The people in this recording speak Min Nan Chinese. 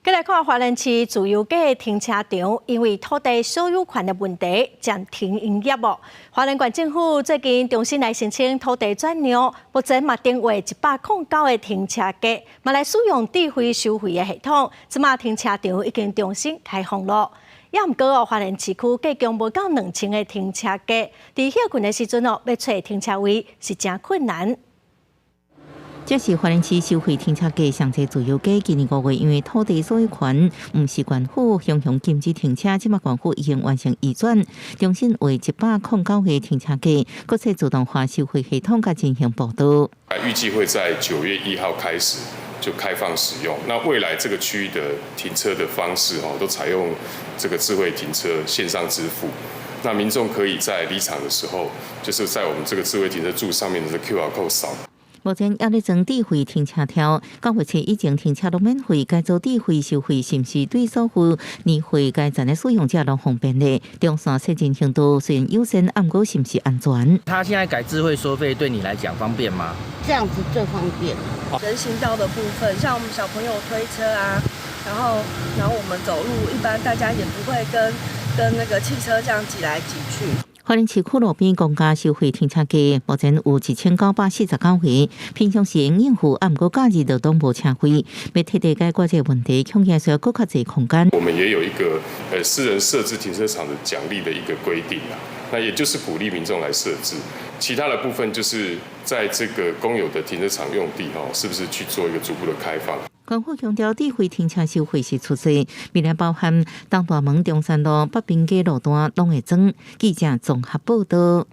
繼來看花蓮市自由街停車場，因為土地所有權的問題，暫停營業哦。花蓮縣政府最近重新來申請土地轉讓，目前嘛定劃109個停車格，嘛來使用智慧收費的系統，這馬停車場已經重新開放囉。也毋過哦，花蓮市區計共無夠2000個停車格，佇歇睏的時陣哦，欲揣停車位是誠困難。這是花蓮市收費停車格上濟自由街，今年5月因為土地所有權毋是縣府，雄雄禁止停車，這馬縣府已經完成移轉，重新劃109個停車格，閣設自動化收費系統，共進行佈導。預計會在9月1號開始就開放使用。那未來這個區域的停車的方式，都採用這個智慧停車線上支付。那民眾可以在離場的時候，就是在我們這個智慧停車柱上面的 QR code 掃。目前猶咧裝智慧停車條，9月初以前停車攏免費，改做智慧收費，是毋是對所有年費階層的使用者攏方便咧？中線設人行道雖然優先，毋過是毋是安全？他現在改智慧收費，對你來講方便嗎？這樣子最方便。人行道的部分，像我們小朋友推車啊，然後我們走路，一般大家也不會跟那個汽車這樣擠來擠去。花蓮市區路邊公家收費停車格，目前有1949個，平常時會應付，毋過假日就攏無車位。欲徹底解決這個問題，恐驚需要閣較濟空間。我們也有一個私人設置停車場的獎勵的一個規定啊，那也就是鼓勵民眾來設置。其他的部分就是在這個公有的停車場用地，是不是去做一個逐步的開放？縣府強調，智慧停車收費是趨勢，未來包含東大門中山路、北平街路段攏會裝。記者綜合報道。